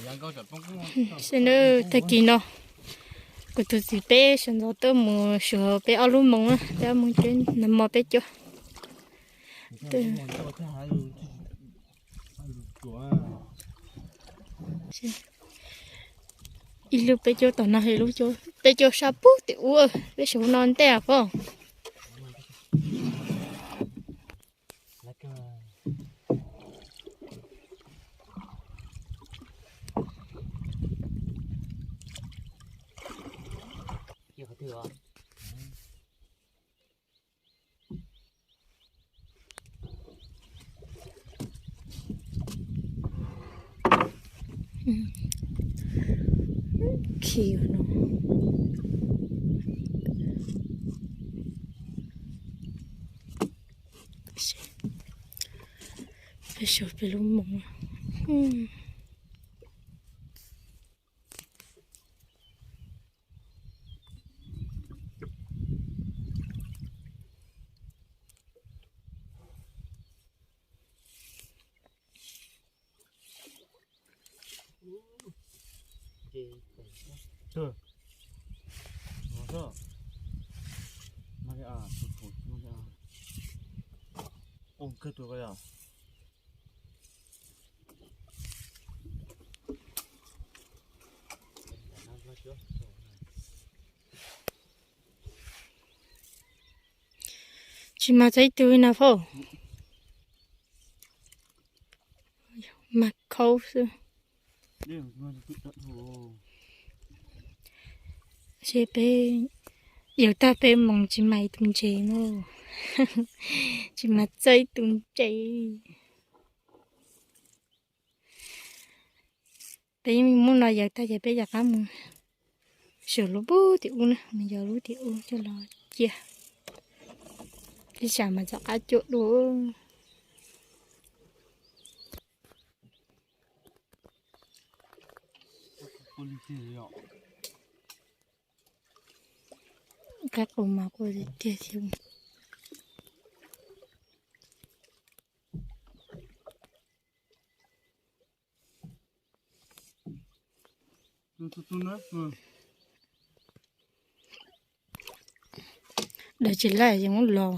Sawv daws, tag kis no kuv tus txiv peb sawv ntxov tuaj mus suav peb ob lub moos na, peb ob moos ceb nag hmo peb cua. Ib lub peb cua tom no, ib lub peb cua sab pug tim ub, peb sawv no ntej os. Khi no. Peb sawv peb lub moos. Tsis mas txog ib tug li na fo. Mas khaub xwb. Seb peb yawg tag peb moos tsis mas ib tug ntses na. Tsis mas txog ib tug ntses. Peb yeej muab no yawg tag ces peb rov qab mus xyuas lub pug tim ub na, mus yawg lub tim ub coj los cia. Ib tsam mas rov qab cuaj dua. Qab qus mas quaj tiag tiag thiab. Daws tsis laij yeej muab los.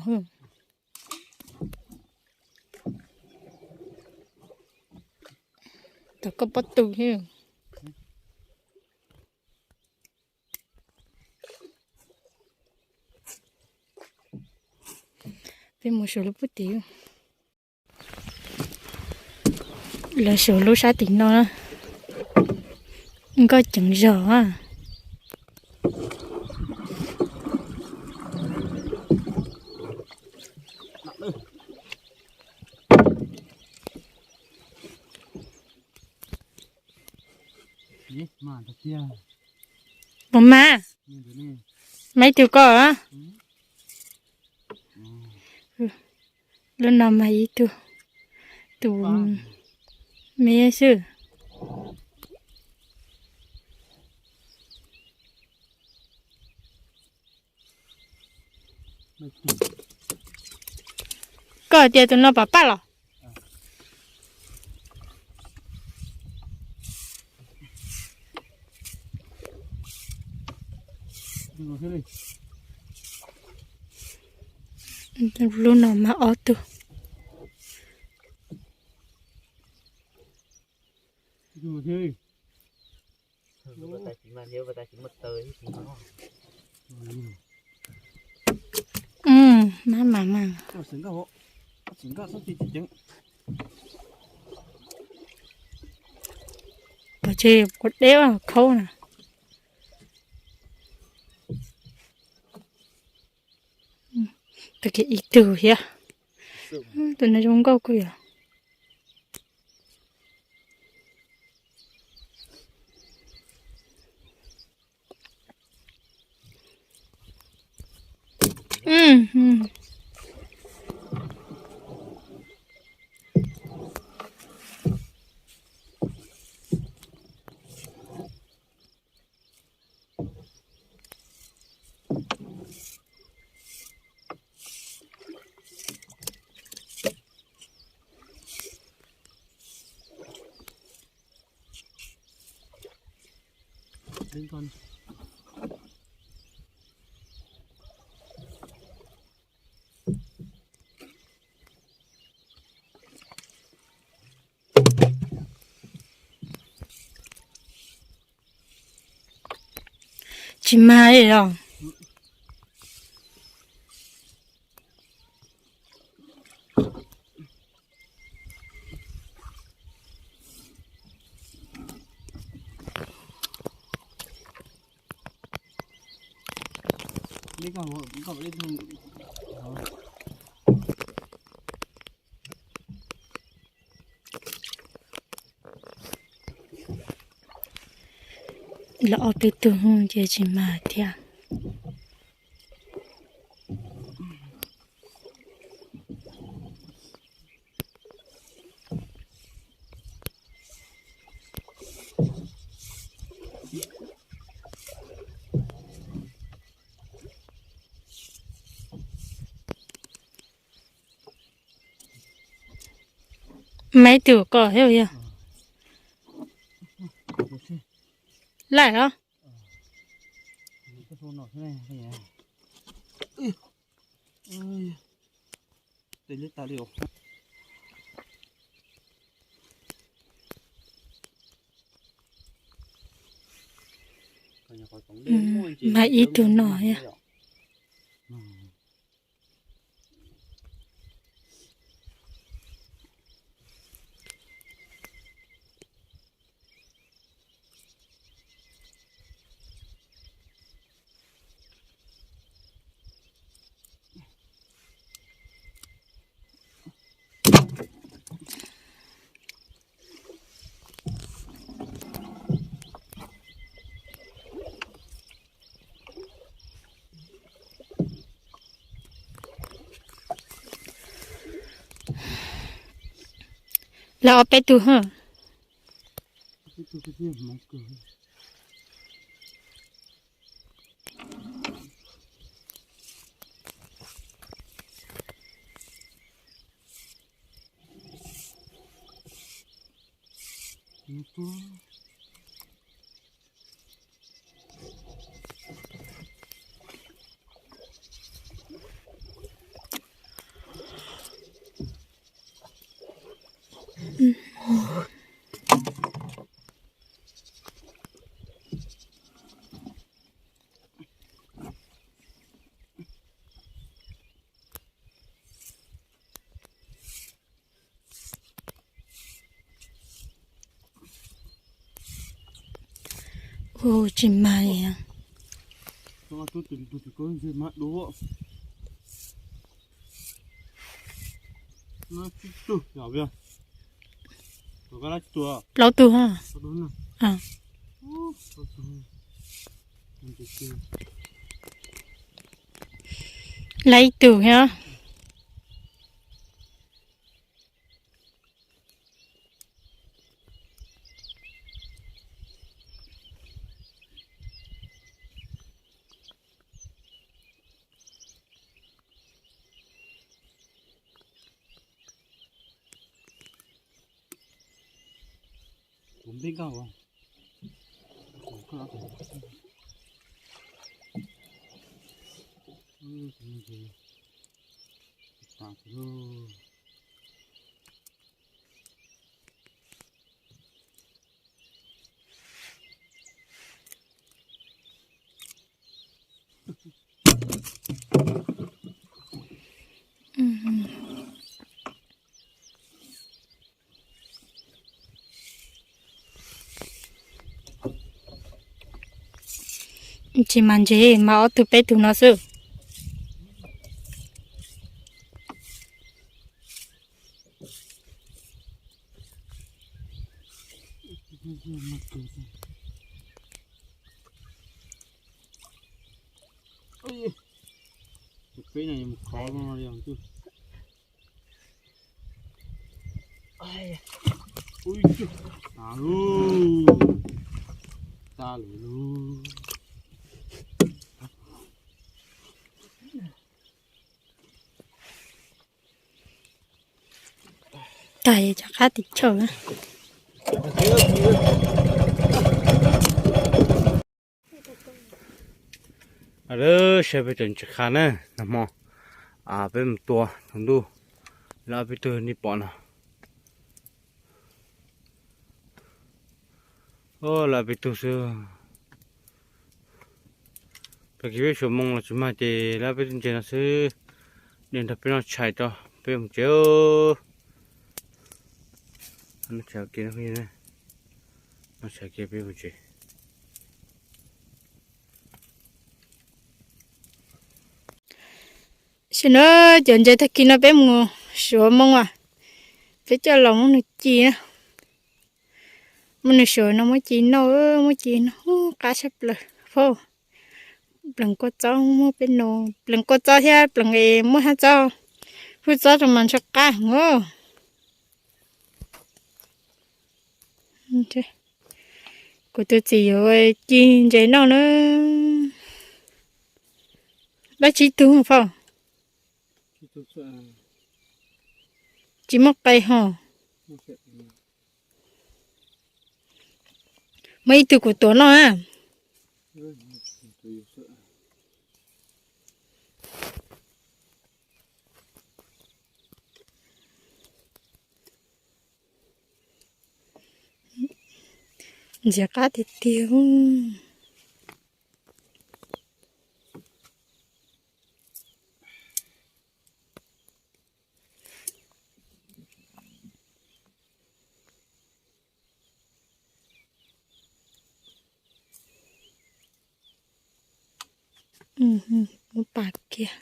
Tom koj pob tw thiab. Peb mus xyuas lub pug tim. Lawv xyuas lub sab tim no na. Nkauj ceev zog. Puas mas? Mas ib tug ko. Lub no mas ib tug, tus me xwb. Koj tias tus no pom paj los? Lub no mas ob tug. Mab mas mas. Pov tseg kuv deb khaub na. Tag kis ib tug thiab. Tus no zoo nkauj kawg yom. Tsis mag li los. Los ob peb tug ces tsis mag thiab. Maiv tus koj thiab yog laim los. Mag ib tug no thiab. Lawv ob peb tug hab. Ua tsis mag li. Plaub tug ha. Lawv ib tug thiab. Tsis mag ntses, mag ob tug peb tug no xwb. Tag cov qab tim tsawm. Lawv saib peb cov ntses qab na, nag hmo peb mus tua thaum ntuj, lawv peb tug nej pom no. Lawv peb tug xwb. Tag kis peb xuas moo los tsis mag ces lawv peb tug ntses no xwb. Niam nrog peb noj tshais tso, peb mus tsev. Noj tshais kiag, noj tshais kiag peb mus tsev. Sim no cov ntses tag kis no peb mus xuas moo as, peb coj los muab nws ci na. Muab nws xuas no muab ci noj, muab ci noj qab tshaj plaws. Phauj, pleev kua txob muab peb noj, pleev kua txob thiab pleev es muab hab txob, hwj txob rau mas ntshe qab heev os. Kuv tus txiv yuav ci ntses noj na. Dab tsi tug phauj? Tsis muaj qe ho. Muaj ib tug kuv tuav noj na. Ntxiv qab tiag tiag. Muab pas kiag.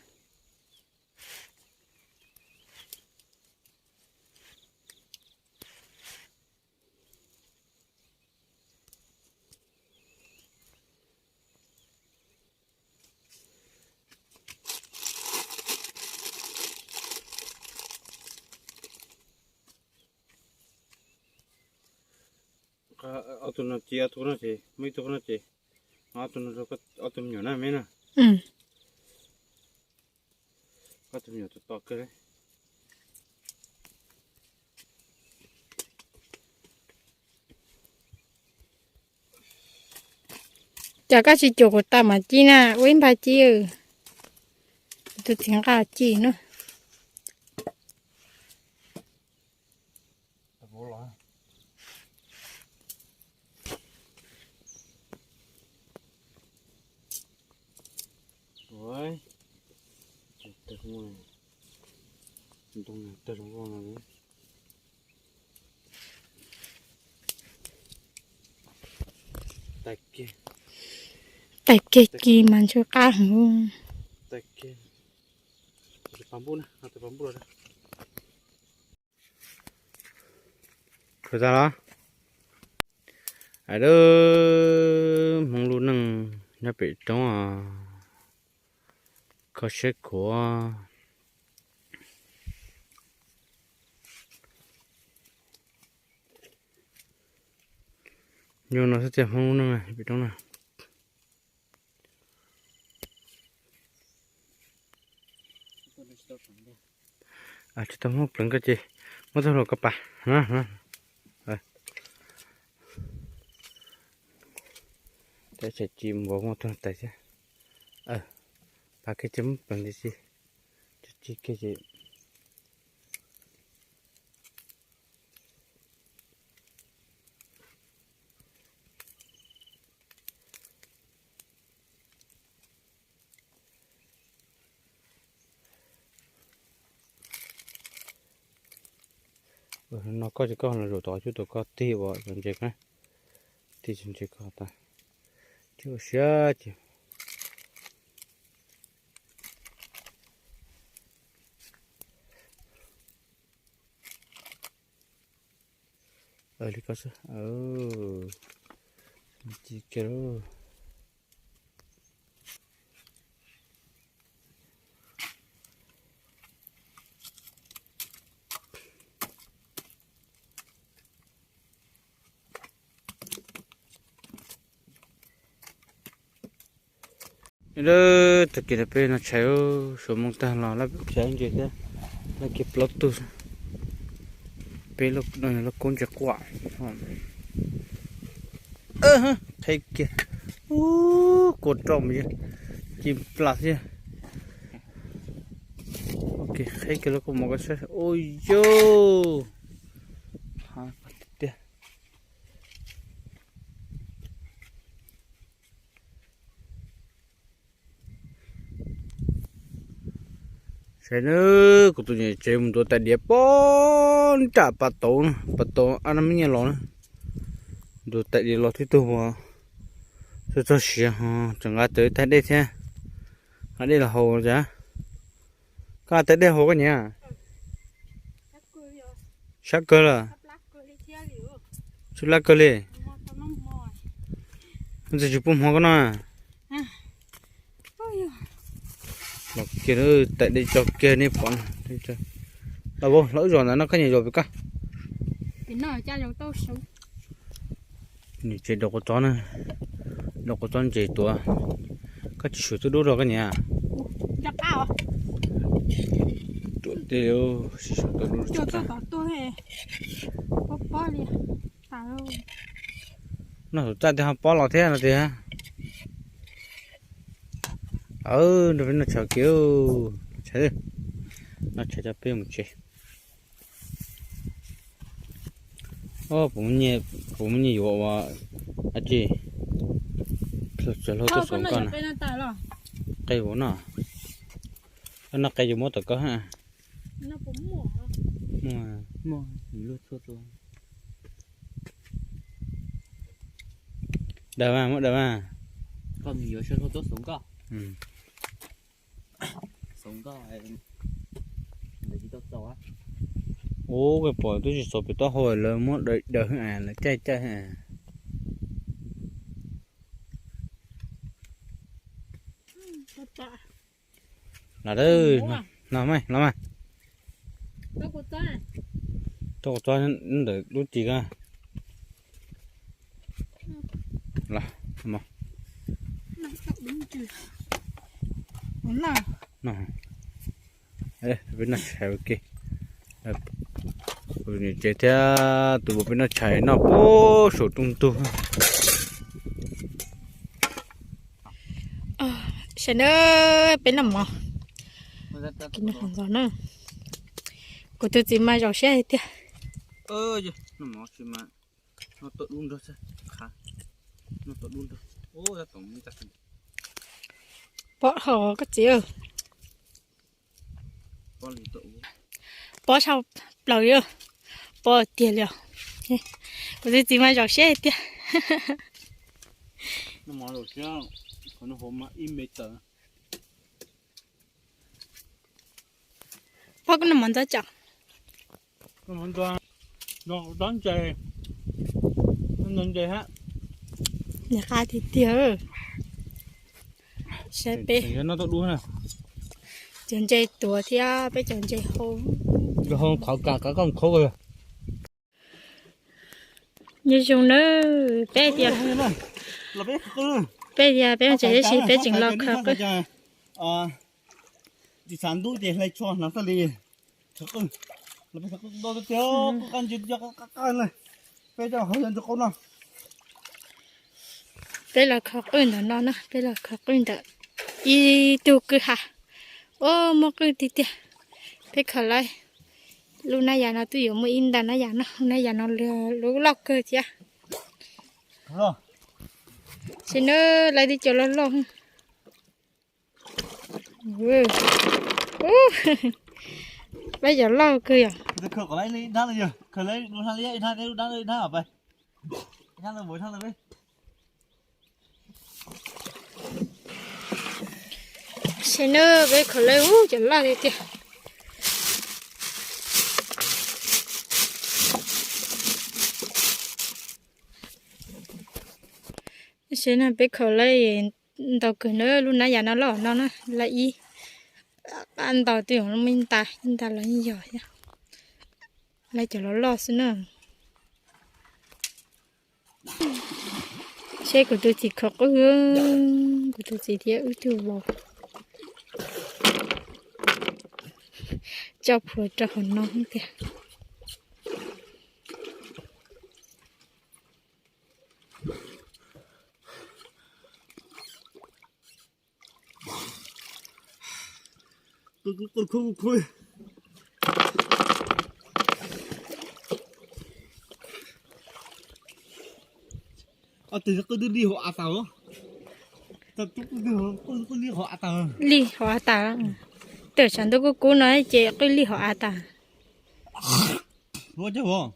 Ob tug no ci ob tug no ces muaj ib tug no ces, ob tug no rau ob tug me nyuam na me na. Ob tug me nyuam tus to kawg. Cas koj tsis cuam kuv tau mas ci na, ua ib npag ci. Kuv tus txiv nqa ci na. Tais kiag ci mas ntshe qab heev. Khuv tag los. Aw, Hmoob lub neej nyob pem roob os, kho siab khuav. Nyuag no xwb tiag Hmoob lub neej pem roob na. Tsis tau muab pleev koj ces muab txoj hlua koj pas. Tab tseem ci npaum muaj tug tais thiab. Pas kiag ces muab pleev tis si, ci kiag ces. No koj ces koj los zaum tod cub tau koj tig ua cov ntses na, tig cov ntses koj tas, tsis ua siab ces. Li ko xwb. Ci kiag lauj. Tag kis no peb noj tshais, xuas moo tag los lawv khiav ntses thiab, lawv khiav plaub tug. Peb lub koob ntses quaj. Qheb kiag, kua roj mus yog. ci plas thiab. Qheb kiag lub kua muag koj saib. Ua yog tiag. Saib nawb, kuv tus niam tsev mus ntuav tais diav pog nram pas tauv, pas tauv ab nab me nyiaj los na. Ntuav tais diav los twb tuag ua txog txog siav ho tseem nqa tau ib tais dej thiab. Nqa dej los haus cas. Koj nqa tais dej haus koj niam. Sab kawg lawm. Sab lab kawg li. Ntxim tsis pub hmo koj no. Los kiag, tais dej tso kiag nej pom. Los vauv, los wb zos ntawd no koj nyiam zos pem koj. Niam tsev dau kua txob na, dau kua txob ntses tuav. Koj tsis suav tuaj dub rau koj niam. Ruam tiag, tsis suav tuaj dub. Noj tus txaj tiag ho pob los thiab no tiag. Nrog peb noj tshav kiag, noj tshav, noj tshav coj peb mus tsev. Kuv muaj nyiaj yuav ua dab tsi? Txawm hlub tuaj xauv koj na. Qe vauv noj. Koj noj qe yuav muab tom koj. Muaj, muaj, luag txhua tus. Daws mas, muab daws mas. Koj nws yuav sawv hlub tuaj xauv koj. Xauv koj, ntawd tsis tau txaus. Ub, koj pom twb tsis txaus pem taub hau lawv muab daws daws, lawv caij caij. Los, los mas, los mas. Rau kua txob ntawm lub ris ko. Los, peb noj tshais ua ke. Kuv niam tsev thiab tus vauv peb noj tshais noj puag saum rooj ntug. Sawv daws, peb noj mov. Kuv tus txiv mas zaum siab hais tias noj mov tsis mas noj tau dub nrog, noj tau dub nrog. Pob hau koj txiv. Pob tshaj plaws li, pob tiag li os. Kuv tus txiv mas zaum siab tiag. Pob koj noj mov ntxov tso. Noj ntses, noj ntses hab. Nws qab tiag tiag. Saib peb cov ntses tuav thiab peb cov ntses hau. Hau qhov kas kav koj khub. Nyob zoo nawb, peb tias, peb tias peb mus tsev tab sis peb tseem los khaws qwj. Peb los khaws qwj ntawm no na, peb los khaws qwj ntawm ib tug kwj ha. Ua muaj qwj tiag tiag. Peb khaws lawm lub nab yas no twb yuav muaj ib nta nab yas no, lub nab yas no lub loj kawg thiab. Saib nawb, lawv twb cov loj loj. Peb cov loj kawg yom. Saib nawb, peb khaws lawm ub cov loj tiag tiag. Saib na, peb khaws lawm ntau kawg na, lub nab yas no loj no na, lawv ib qab ntau twb yuav muaj ib nta, ib nta los yeej yog thiab. Lawv cov loj loj xwb na. Saib kuv tus txiv khaws qwj, kuv tus txiv thiab wb tug vauv tso plhuav rau hauv no tiag. Qwj, qwj, qwj, qwj. Ob tug qwj twb lij hauv av tas. Lij hauv av tas. Twb tshav ntuj kub kub no ces qwj lij hauv av tas. Ua cas os?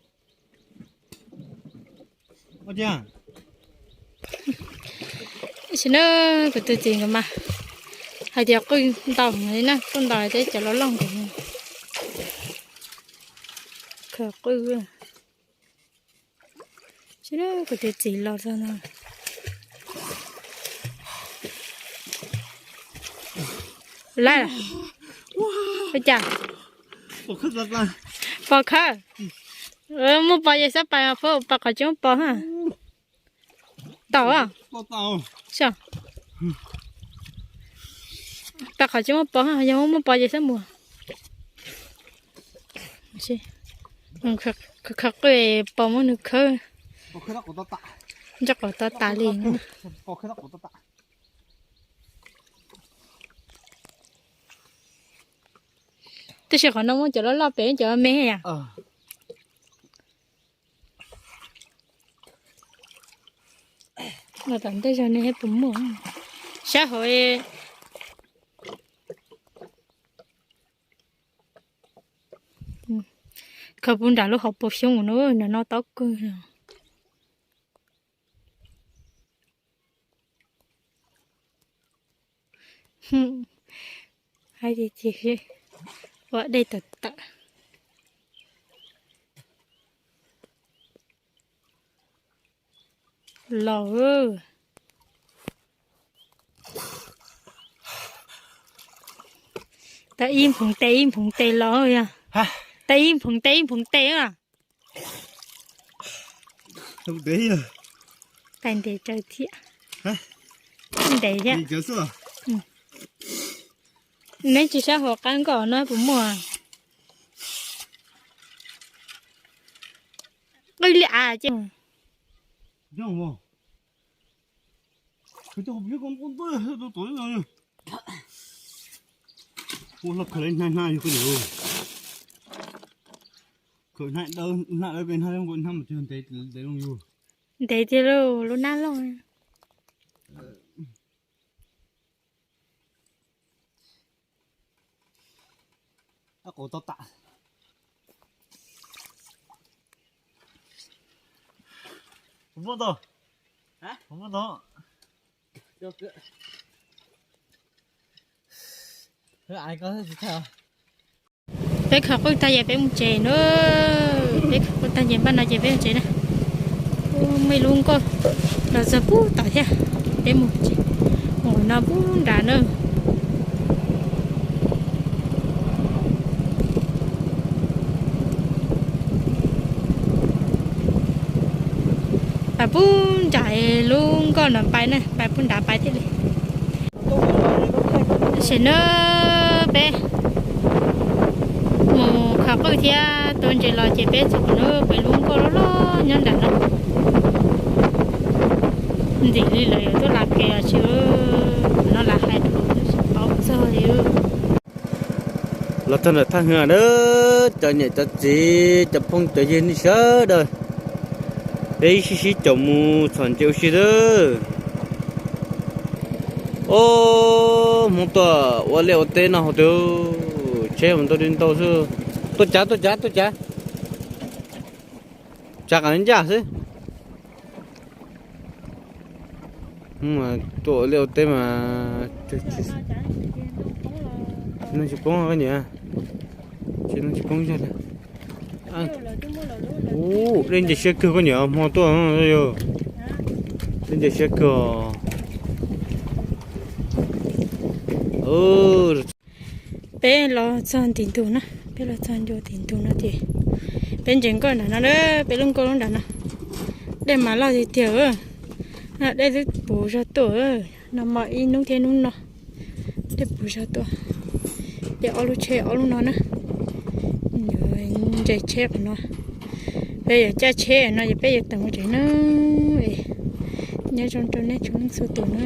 Ua cas? Sim no kuv tus txiv nkawd mas hais tias qwj ntau li na, qwj ntau thiab cov loj loj nkawd khaws qwj. Sim no kuv tus txiv los txog no. Lawm, ua cas? Pos khawb. Muaj pos ces xab pais, pais qhov tsis muaj pos ha. Tau. Pais qhov tsis muaj pos, yog muaj pos ces xab mus. Khaws qwj pos muab nws khawb. Ntsoj qaum tau tas li. Tab sis qhov no muab cov loj loj pem cov me yom. Los tom ntej zog ne puas muaj. Sab hauv khaws puv nram lub hauv paus xyoob no, nram no tob kawg. Hais tias ces ua dej tawm tawm los. Tau ib nphoov tes ib nphoov tes los yog. Tau ib nphoov tes ib nphoov tes. Tais ntev tsawv thiab. Ntev thiab. Neb tsis saib hauv qab nkoj no puas muaj. Qwj li av ces. Ntev tiag lauj, lub nab loj. Peb khaws qwj tag ces peb mus tsev na. Peb khaws qwj tag ces npaj no ces peb mus tsev na. Muaj ib lub nkoj los txog pub tom thiab. Peb mus tsev, mus no pub nrad na. Pais pub nram lub nkoj no pais na, pais pub nrad pais thiaj li. Tam sim no peb mus khaws qwj thiab tua ntses los ces peb txog qhov no pem lub nkoj loj loj nyob nram no. Ntxim li lawv yuav tuaj lav kev los tsis, no lav hais rau tsis paub txog li. Los txog ntawm thaj hwv na, cov niam cov txiv cov phooj cov ywg nej sawv daws, peb ib sib sib caum mus txhom ntses ua si xwb. Ob, Hmoob tuaj ua liaj ua teb noj hauv twg, tsheb mas ntau li ntau xwb. Tuaj cav, tuaj cav, tuaj cav. Tsav qab ncaj xwb. Tuaj ua liaj ua teb mas noj tsis poob koj niam, tsis noj tsis poob zog li. Ub, dej ntse siab kawg koj niam, hmo tuaj yog dej ntse siab kawg. Peb los txog ntim ntug na, peb los txog ncua tim ntug no ces peb ntses nkoj nram no na, peb lub nkoj lub nram no. Dej mas loj tiag tiag, dej twb puv zog tuaj, nag hmo ib hnub thiab hnub no dej puv zog tuaj. Ces ob lub tsheb ob lub no na, ntses tsheb qhov no. Peb yuav caij tsheb no ces peb yuav teem mus tsev na. Nyob zoo rau nej txhua leej txhua tus na.